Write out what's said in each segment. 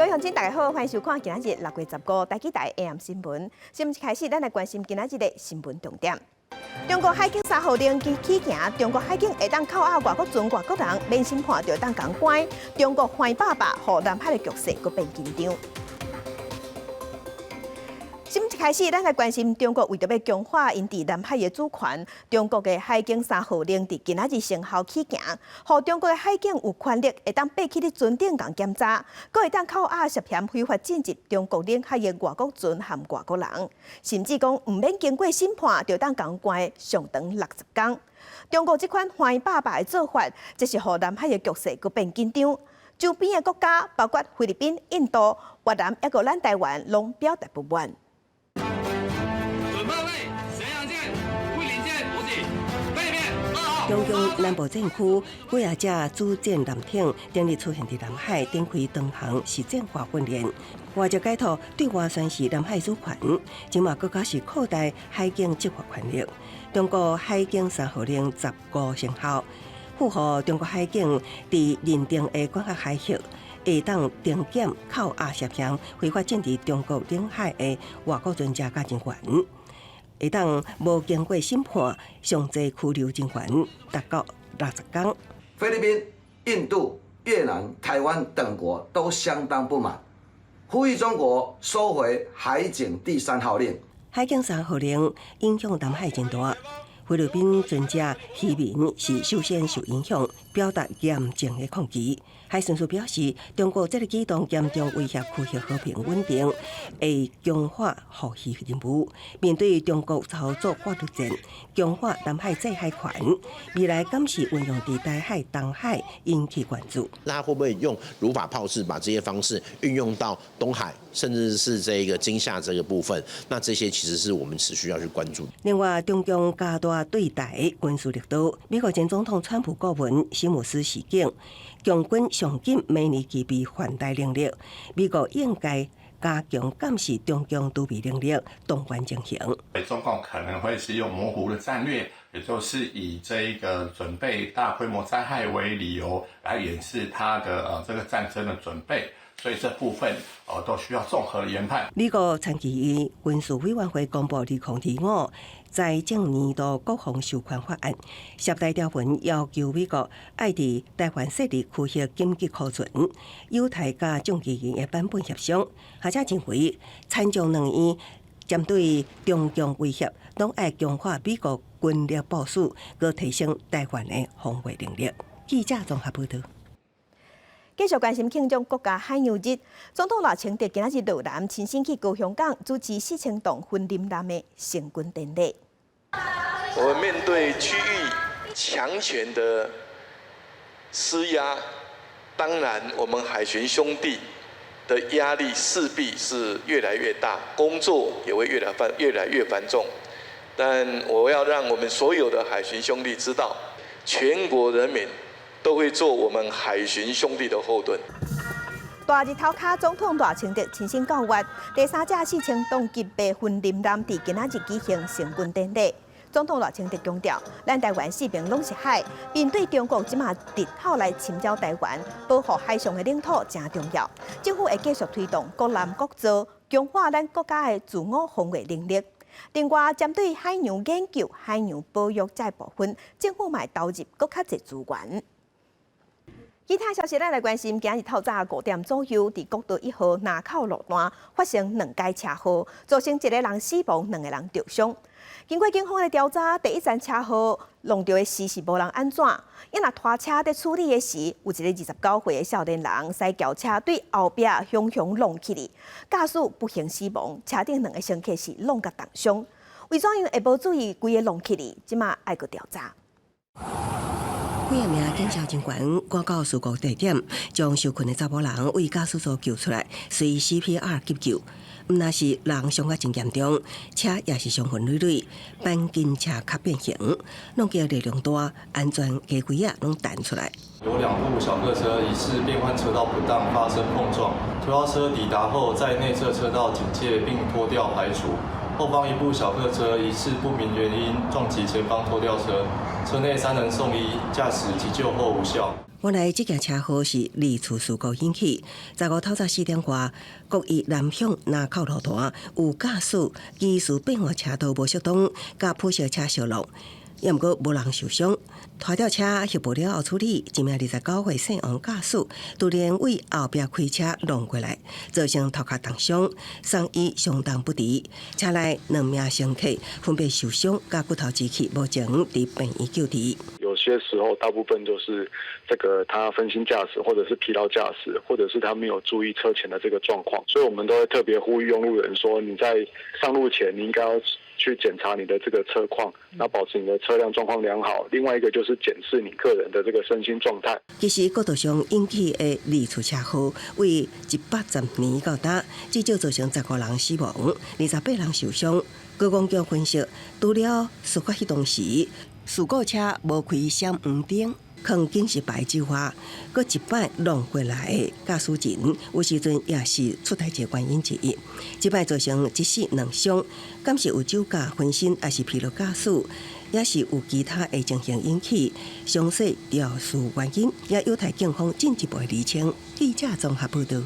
位鄉親，大家好，歡迎收看今仔日6月15台語台 AM 新聞。新聞開始，咱來關心今仔日的新聞重點。中國海警三號令起行，中國海警會當扣押外國船、外國人，免審判就會當共關。中國歡爸爸，予南海的局勢閣變緊張。新聞開始，咱來關心中國為著欲強化𪜶佇南海的主權，中國的海警三號令佇今仔日生效起行，予中國的海警有權力會當爬起佇船頂共檢查，閣會當扣押涉嫌非法進入中國領海的外國船和外國人，甚至講毋免經過審判就當共關上長60工。中國這款歡爸爸的做法，這是予南海的局勢閣變緊張。周邊的國家，包括菲律賓、印度、越南，抑閣咱台灣，攏表達不滿。準備位，沈陽艦、桂林艦補給，背面二號。中共南部戰區幾仔隻主戰艦艇頂日出現佇南海展開長航實戰化訓練，外界解讀對外宣示南海主權，這馬閣較是擴大海警執法權力。中國海警三號令15生效，符合中國海警佇認定的管轄海域，會當定檢扣押涉嫌非法進入中國領海的外國船隻佮人員，會當無經過審判，上濟拘留人員達到60工。菲律賓、印度、越南、台灣等國都相當不滿，呼籲中國收回海警第三號令。海警三號令影響南海真大，菲律賓船隻漁民是首先受影響，表達嚴正的抗議。海巡署表示，中國這个舉動嚴重威脅區域和平穩定，會強化護漁任務。面對中國操作法律戰，強化南海制海權，未來敢是運用佇台海、東海引起關注。那他會不會用如法炮製，把這些方式運用到東海，甚至是這個金廈這個部分？那這些其實是我們持續要去關注。另外，中共加大對台軍事力度，美國前總統川普顧問史密斯示警，共軍上緊每年具備犯台能力，美國應該加強監視中共儲備能力，動員情形。中共可能會是用模糊的戰略，也就是以這一個準備大規模災害為理由來掩飾他的這個戰爭的準備，所以這部分都需要綜合研判。美國參議院軍事委員會公布2025財政年度國防授權法案，十大條文要求美國愛佇台灣設立區域緊急庫存，友台佮眾議院的版本協商，學者認為參眾兩院針對中共威脅，攏愛強化美國軍力部署，閣提升台灣的防衛能力。記者綜合報道。繼續關心慶祝國家海洋日，總統賴清德今仔日落南親身去高雄港主持4000棟雲林艦的成軍典禮。我們面對區域強權的施壓，當然我們海巡兄弟的壓力勢必是越來越大，工作也會越來越繁重。但我要讓我們所有的海巡兄弟知道，全國人民都會做我們海巡兄弟的後盾。大日頭跤，總統賴清德親身到越，第三隻4000棟級別雲林艦佇今仔日舉行成軍典禮。總統賴清德強調，咱台灣四邊攏是海，面對中國這馬直口來侵擾台灣，保護海上的領土誠重要。政府會繼續推動國艦國造，強化咱國家的自我防衛能力。另外，針對海洋研究、海洋保育這部分，政府嘛會投入閣較濟資源。其他消息，咱來關心，今日透早5點左右，佇國道1號林口路段發生兩改車禍，造成一個人死亡，兩個人著傷。經過警方的調查，第一層車禍弄著的時是無人按怎，𪜶若拖車佇處理的時，有一個29歲的少年人駛轎車對後壁雄雄挵起去，駕駛不幸死亡，車頂兩個乘客是挵共重傷。為怎樣會無注意規个挵起去？這馬愛閣調查。幾仔名警消人員趕到事故地點，將受困的查某人為駕駛座救出來，隨 CPR 急救。毋但是人傷甲真嚴重，車也是傷痕累累，鈑金車殼變形，挵擊力量大，安全機櫃仔攏彈出來。有兩部小客車疑似變換車道不當發生碰撞，拖吊車抵達後，在內側車道警戒並拖吊排除。後方一部小客車疑似不明原因撞擊前方拖吊車，車內三人送醫，駕駛急救後無效。原來這件車禍是二次事故引起。15透早4點外，國一南向林口路段有駕駛疑似變換車道無適當，共普捷車相挵，也毋過無人受傷。拖吊車協報了後處理，一名29歲姓王駕駛突然對後壁開車撞過來，造成頭殼重傷，送醫相當不治。車內兩名乘客分別受傷，佮骨頭支起，目前佇病院救治。有些時候，大部分就是這個他分心駕駛，或者是疲勞駕駛，或者是他沒有注意車前的這個狀況，所以我們都會特別呼籲用路人說，你在上路前，你應該要去檢查你的這個車況，那保持你的車輛狀況良好。另外一個就是檢視你個人的這個身心狀態。其實國道上引起的二次車禍，為110年到今，至少造成15人死亡，28人受傷。高公局分析，除了事發彼當時，事故車無開閃黃燈，囥警示牌之外，閣一擺挵過來的駕駛人，有時陣也是出代誌原因之一。這擺造成一死兩傷，敢是有酒駕、分心，抑是疲勞駕駛，抑是有其他的情形引起？詳細調查原因，也有待警方進一步釐清。記者綜合報道。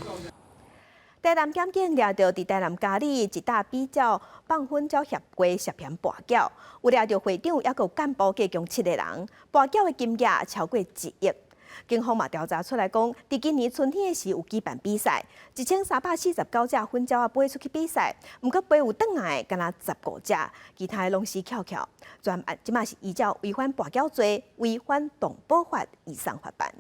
台南檢警掠著佇台南佳里一搭比鳥放粉鳥協會涉嫌跋筊，有掠著會長，抑閣有幹部，計共七個人，跋筊的金額超過1億。警方嘛調查出來講，佇今年春天的時有舉辦比賽，1349隻粉鳥仔飛出去比賽，毋過飛有轉來的，干焦15隻，其他的攏死翹翹。全案這馬是依照違反跋筊罪、違反動保法移送法辦。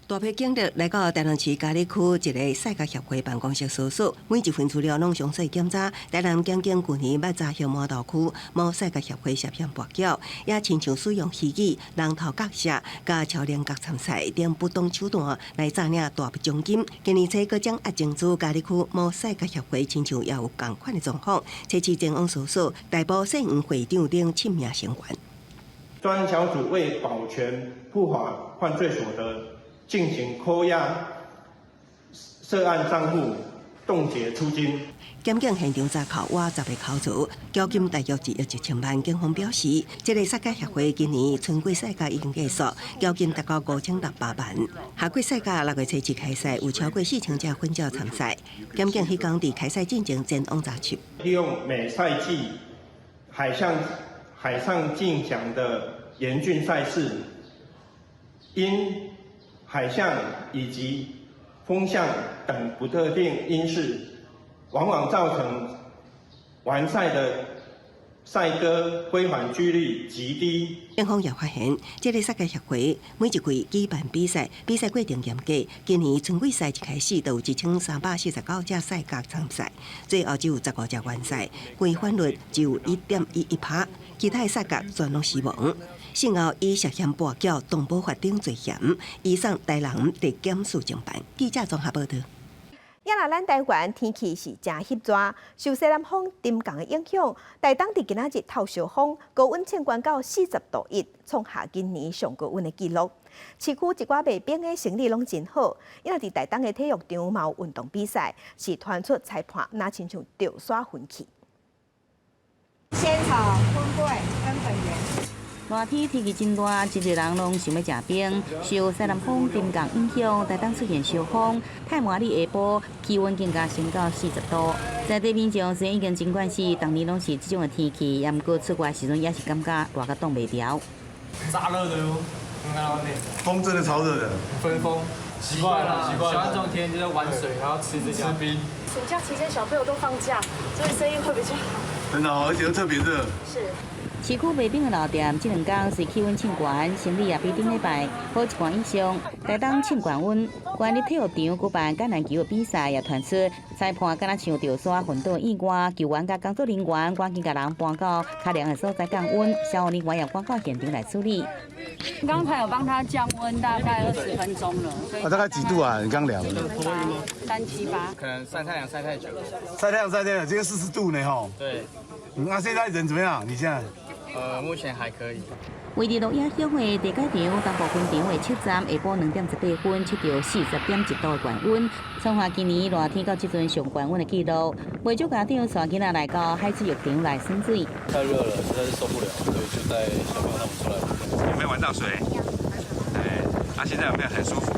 大批警力來到台南市佳里區一个賽鴿協會辦公室搜索，每一份資料攏詳細檢查。台南檢警舊年捌查獲滿島區某賽鴿協會涉嫌跋筊，也親像使用魚鰾、人頭角射、佮超能角參賽等不當手段來詐領大筆獎金。今年初閣掌押證據，佳里區某賽鴿協會親像也有仝款的狀況，測試前往搜索，逮捕姓黃會長等七名成員。專案小組為保全不法犯罪所得，進行扣押涉案賬戶、凍結出金。檢警現場查扣倚10个口座，繳金大約1億1千萬。警方表示，這个賽鴿協會今年春季賽鴿已經結束，繳金達到5600萬。夏季賽鴿6月初7開賽，有超過4000隻粉鳥參賽。檢警彼工佇開賽進前前往查緝。利用每賽季海上進行的嚴峻賽事，因海象以及風向等不特定因素，往往造成完賽的賽鴿歸還幾率極低。警方也發現，這个賽鴿協會每一季舉辦比賽，比賽過程嚴格。今年春季賽一開始就有1349隻賽鴿參賽，最後只有15隻完賽，歸還率只有1.11%，其他的賽鴿全攏死亡。事後以涉嫌跋筊、動保法等罪嫌，移送台南地檢署偵辦。記者綜合報道。也若咱台灣天氣是誠翕熱，受西南風沉降的影響，台東佇今仔日透燒風，高溫衝懸到40度1，創下今年上高溫的紀錄。市區一寡賣冰的生理攏真好，因為佇台東的體育場嘛有運動比賽，是傳出裁判若親像著沙昏去。仙草、粉粿跟粉圓。熱天天氣真熱，真濟人攏想欲食冰。受西南風沉降影響，台東出現燒風，太麻里下晡氣溫更加升到40度。在地民眾雖然已經真慣勢，逐年攏是這種的天氣，也毋過出外時陣也是感覺熱甲擋袂牢。炸熱的喲，看到外面。風真的超熱的。分風。習慣了，習慣了。喜歡這種天就是玩水，然後吃這吃冰。暑假期間小朋友都放假，所以生意會比較好。真的哦，而且又特別熱。是。市區賣冰的老店，這兩工隨氣溫衝懸，生理也比頂禮拜好一寡以上。台東衝懸溫，縣立體育場舉辦橄欖球的比賽，也傳出裁判敢若像著沙昏倒意外，球員佮工作人員趕緊共人搬到較涼的所在降溫，消防人員也趕到現場來處理。剛才有幫他降溫，大概20分鐘了。啊，大概幾度啊？你剛量？ 378。可能曬太陽曬太久。曬太陽曬太久，今天40度呢，吼。對。那現在人怎麼樣？你現在？目前還可以。位佇鹿野鄉的地解場東部分場的七站，下晡2點18分測著40.1度的高溫，創下今年熱天到這陣上高溫的紀錄。袂少家長帶囡仔來到海水浴場來耍水。太熱了，實在是受不了，所以就帶小朋友他們出來。有沒有玩到水？哎，那現在有沒有很舒服？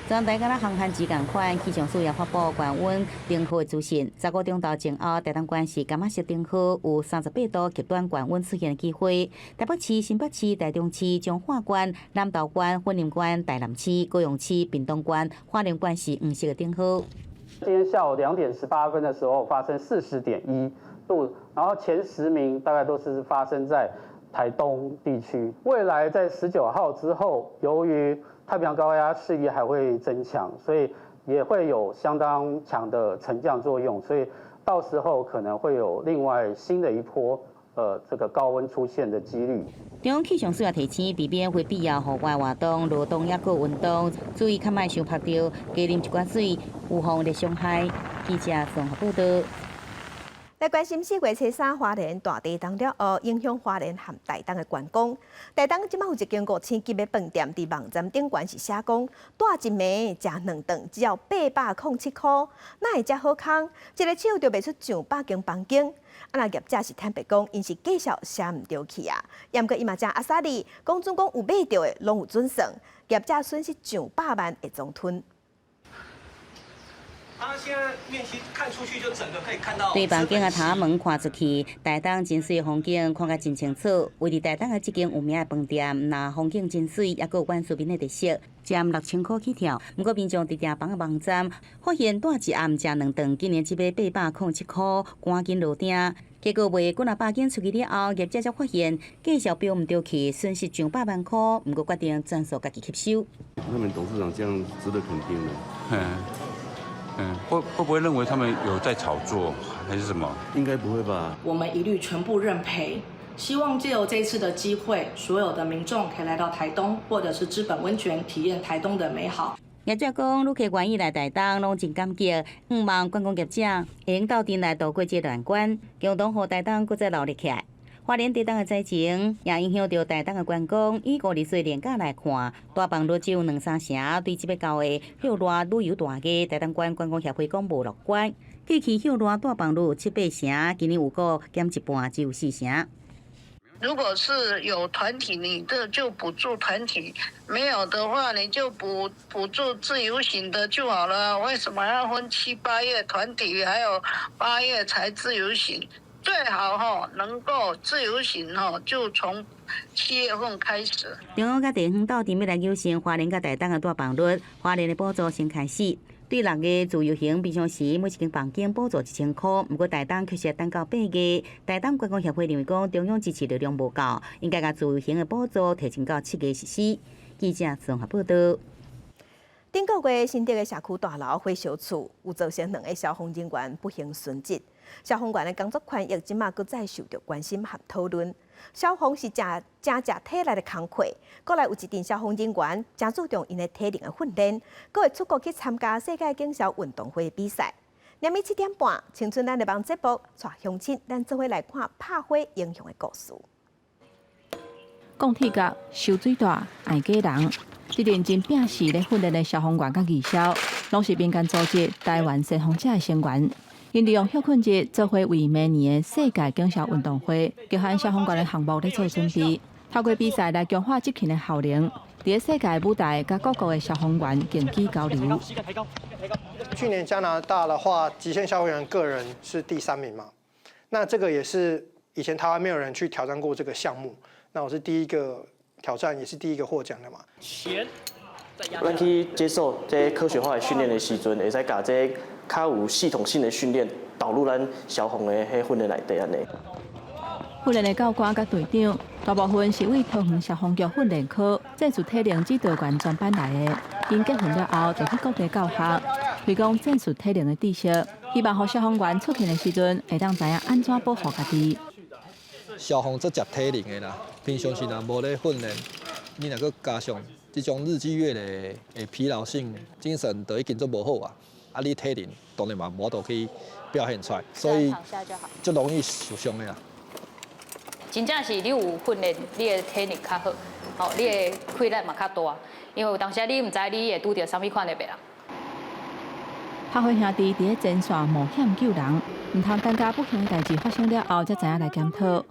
全台敢若寒旱時仝款，氣象署也發布高溫燈號的資訊。15鐘頭前後，台東縣是柑仔色燈號，有38度極端高溫出現的機會。台北市、新北市、台中市、彰化縣、南投縣、雲林縣、台南市、高雄市、屏東縣、花蓮縣是黃色的燈號。今天下午2點18分的時候發生40.1度，然後前10名大概都是發生在台東地區。未來在19號之後，由於太平洋高壓勢力還會增強，所以也會有相當強的沉降作用，所以到時候可能會有另外新的一波，這個高溫出現的幾率。中央氣象署也提醒，避免非必要戶外活動、勞動抑閣運動，注意較莫傷曝著，加啉一寡水，預防熱傷害。記者綜合報道。來關心4月初3花蓮大地動了後，影響花蓮和台東的觀光。台東這馬有一間5星級的飯店，佇網站頂懸是寫講，蹛一暝食兩頓，只要807箍，哪會遮好康？一个手就賣出上百間房間。啊，若業者是坦白講，𪜶是介紹寫毋著去啊。毋過伊嘛誠阿莎力，講準講有買著的，攏有準算，業者損失上百萬會總吞。它現在面積看出去就整個可以看到。對房間的頭門看出去，台東真媠的風景看甲真清楚。位佇台東的這間有名的飯店，若風景真媠，抑閣有原住民的特色，佔6000箍起跳。毋過民眾佇訂房的網站發現，蹛一暗食兩頓，竟然只欲807箍，趕緊落訂。結果賣幾若百間出去了後，業者才發現介紹標毋著去，損失上百萬箍。毋過決定全數家己吸收。他們董事長這樣值得肯定的。會不會認為他們有在炒作還是什麼？應該不會吧。我們一律全部認賠，希望借由這次的機會，所有的民眾可以來到台東，或者是知本溫泉，體驗台東的美好。業者講，旅客願意來台東，攏真感激，向望觀光業者會用鬥陣來渡過這難關，共同予台東閣再鬧熱起來。花蓮地動的災情也影響著台東的觀光。以5月連假來看，大放率只有兩三成，對這欲到的歇熱旅遊大月，台東縣觀光協會講無樂觀。過去歇熱大放率有七八成，今年預估減一半，只有四成。如果是有團體，你這就補助團體；沒有的話，你就補助自由行的就好了。為什麼要分七八月團體，還有八月才自由行？最好吼能夠自由行吼，就從7月份開始。中央佮地方鬥陣欲來糾正花蓮佮台東的大放率，花蓮的補助先開始。對6月自由行，平常時每一間房間補助1000箍，毋過台東卻是等到8月。台東觀光協會認為講，中央支持力量無夠，應該共自由行的補助提前到7月實施。記者綜合報道。頂個月新竹的社區大樓火燒厝，有造成兩个消防人員不幸殉職。消防員的工作權益，這馬閣再受著關心和討論。消防是誠誠食體力的工課，國內有一陣消防人員誠注重𪜶的體能的訓練，閣會出國去參加世界警消運動會比賽。明暝7點半，青春咱的網節目，帶鄉親，咱做伙來看拍火英雄的故事。鋼鐵甲、燒水帶、愛家人，這陣真拼死咧訓練的消防員佮義消，攏是民間組織台灣先鋒者的成員。𪜶利用歇睏日，做伙為明年的世界警消運動會，極限消防員的項目咧做準備，透過比賽來強化執勤的效能。佇世界舞台，佮各國的消防員競技交流。去年加拿大的話，極限消防員個人是第三名嘛？那這個也是以前台灣沒有人去挑戰過這個項目，那我是第一個挑戰，也是第一個獲獎的嘛。咱去接受這科學化的訓練的時陣，會使共這較有系統性的訓練導入咱消防的彼訓練內底按呢。訓練的教官佮隊長，大部分是為桃園消防局訓練科戰術體能指導員專班來的。𪜶結訓了後，就去各地教學，提供戰術體能的知識，希望予消防員出勤的時陣，會當知影按怎保護家己。消防足食體能的啦，平常時若無咧訓練，你若閣加上這種日積月累的疲勞性，精神都已經足無好啊。啊，你體能當然嘛無法度去表現出來，所以足容易受傷的啦。真正是你有訓練，你的體力較好，吼，你的氣力嘛較大，因為有當時你毋知你會拄著啥物款的別人。拍火兄弟佇咧前線冒險救人，毋通尷尬不幸的代誌發生了後，才知影來檢討。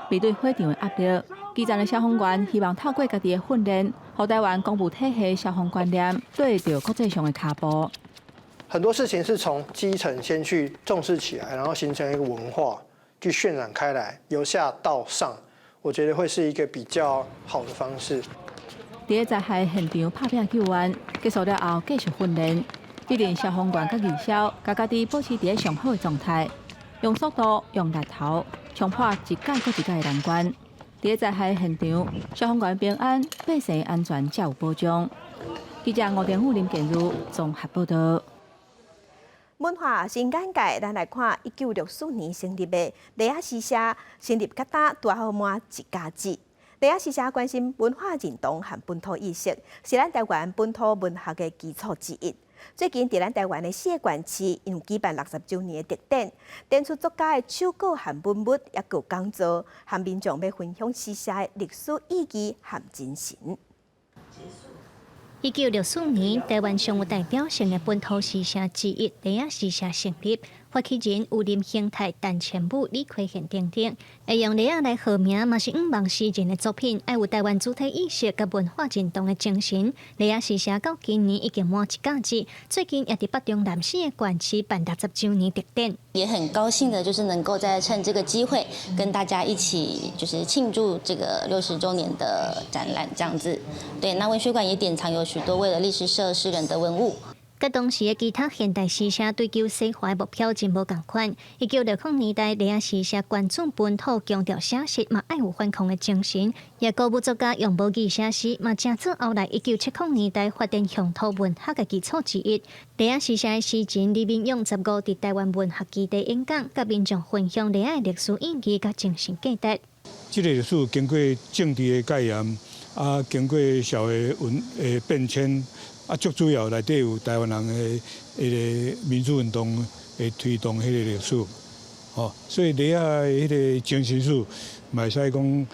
面對火場的壓力，基層的消防員希望透過家己的訓練，予台灣公務體系消防觀念對著國際上的跤步。很多事情是從基層先去重視起來，然後形成一個文化，去渲染開來，由下到上，我覺得會是一個比較好的方式。佇咧災害現場拍拚救援，結束了後繼續訓練。這陣消防員佮義消，共家己保持佇咧上好的狀態，用速度、用力頭，衝破一屆閣一屆的難關。佇咧災害現場，消防員平安，百姓安全才有保障。記者吳定武、林建如綜合報導。文化新眼界，咱來看1964年成立的麗仔詩社，成立到今拄好滿一甲子。麗仔詩社關心文化認同和本土意識，是咱台灣本土文學的基礎之一。最近，佇咱台灣的四個縣市，𪜶有舉辦60週年的特展，展出作家的手稿和文物，抑閣有講座，和民眾欲分享詩社的歷史意義和精神。1964年，台灣上有代表性的本土詩社之一，麗仔詩社成立，發起人有林興泰、陳千武、李奎賢等等。會用麗仔來號名，嘛是向望詩人的作品，愛有台灣主體意識佮文化認同的精神。麗仔詩社到今年已經滿一甲子，最近也佇北中南四个縣市辦60週年特展。也很高興的，就是能夠再趁這個機會，跟大家一起就是慶祝這個60週年的展覽，這樣子。對，那文學館也典藏有許多為了麗詩社詩人的文物。佮當時的其他現代詩社追求西化的目標真無仝款。1960年代，麗仔詩社關注本土，強調寫實，嘛愛有反抗的精神。也鼓舞作家用母語寫詩，嘛成做後來1970年代發展鄉土文學的基礎之一。麗仔詩社的詩人李明勇15佇台灣文學基地演講，佮民眾分享麗仔的歷史意義佮精神價值。這個歷史經過政治的戒嚴，啊，經過社會文的變遷。啊，最主要內底有台灣人的彼个民主運動的推動彼个歷史，吼，所以麗仔的彼个精神史，嘛會使講，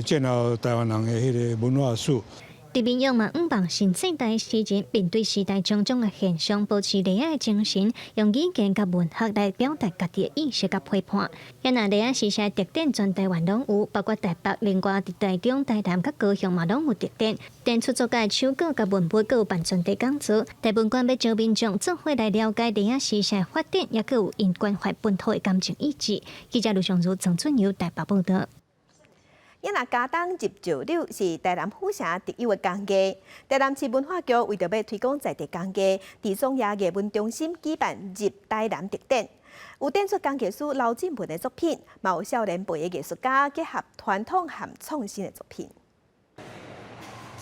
建立台灣人的彼个文化史。李明勇嘛，向望新世代詩人面對時代種種的現象，保持麗仔的精神，用語言佮文學來表達家己的意識佮批判。遐若麗仔詩社特展全台灣攏有，包括台北、另外佇台中、台南佮高雄嘛攏有特展。展出作家的手稿佮文物，閣有辦專題講座。台文館欲招民眾做伙來了解麗仔詩社發展，抑閣有𪜶關懷本土的感情意志。記者盧尚如、曾俊友台北報導。伊若加冬入石榴是台南府城特有的工藝。台南市文化局為著欲推廣在地工藝，佇松野藝文中心舉辦入台南特展，有展出工藝師劉進文的作品，嘛有少年輩的藝術家結合傳統和創新的作品。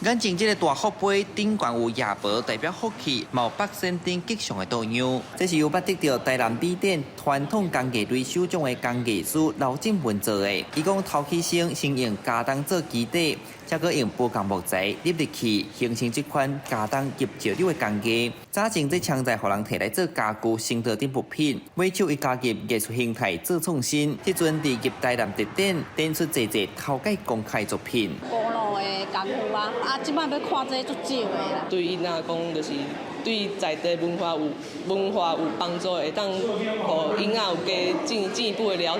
眼前這个大福杯頂懸有夜婆代表福氣，嘛有八仙頂吉祥的圖樣。這是由捌得著台南美展傳統工藝類首獎的工藝師劉進文做的。伊講頭起先先用茄苳做基底，才閣用無仝木材入入去，形成這款茄苳入石榴的工藝。早前這槍材予人提來做家具、生活等物品，尾手伊加入藝術形態做創新。這陣佇入台南特展展出濟濟頭屆公開作品。古老的功夫啊，啊，這擺欲看這足少的啦。對𪜶仔講，就是對在地文化有幫助，會當予囡仔有加進一步的了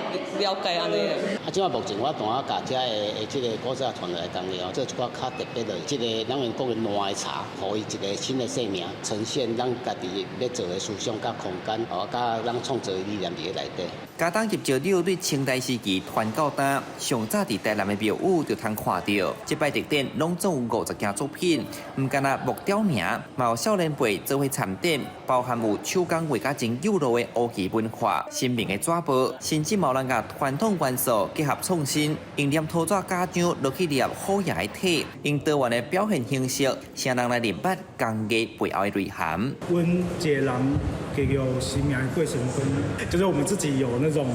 解按呢啦。啊，這擺目前我當仔共遮的這个古早傳來的工藝哦，做一寡較特別的，這个咱用講的爛的茶，予伊一个新的生命，呈現咱家己欲做的思想佮空間，哦，佮咱創造的理念佇咧內底。茄苳入石榴對清代時期傳到今，上早佇台南的廟宇就通看著。這擺特展攏總有50件作品，毋干焦木雕爾，嘛有少年輩做伙參展，包含有手工畫甲真幼路的烏旗文化、新明的紙報，甚至嘛有人共傳統元素結合創新，用黏土紙膠漿落去捏虎爺的體，用多元的表現形式，請人來認捌工藝背後的內涵。阮一个人加入生命的過程中，就是我們自己有那種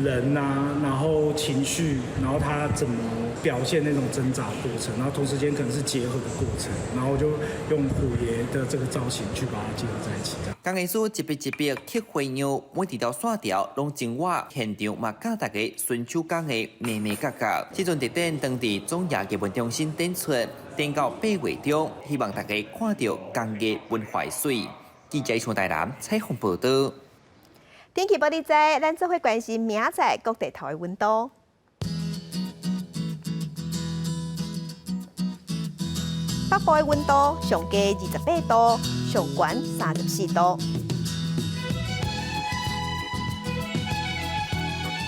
人啊，然後情緒，然後他怎麼表現那種掙扎過程，然後同時間可能是結合的過程，然後就用虎爺的這個造型去把它結合在一起。工藝師一筆一筆刻花樣，每一條線條攏真活，現場嘛教大家純手工的眉眉角角。這陣特展當佇總爺藝文中心展出，展到8月中，希望大家看著工藝文化的媠。記者從台南採訪報導。天氣報你知，咱做伙關心明仔載各地頭的溫度。北部的溫度上低28度，上懸34度。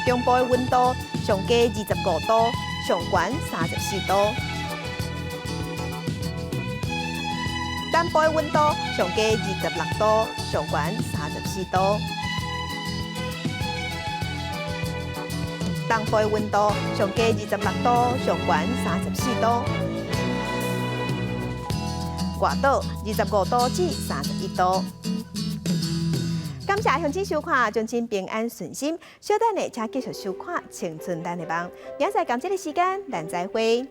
中部的溫度上低25度，上懸34度。南部的溫度上低26度，上懸34度。東部的溫度上低26度，上懸34度。外島25度至31度。感謝鄉親收看，祝親平安順心。稍等下，請繼續收看《青春咱的夢》。明仔載仝這个時間，咱再會。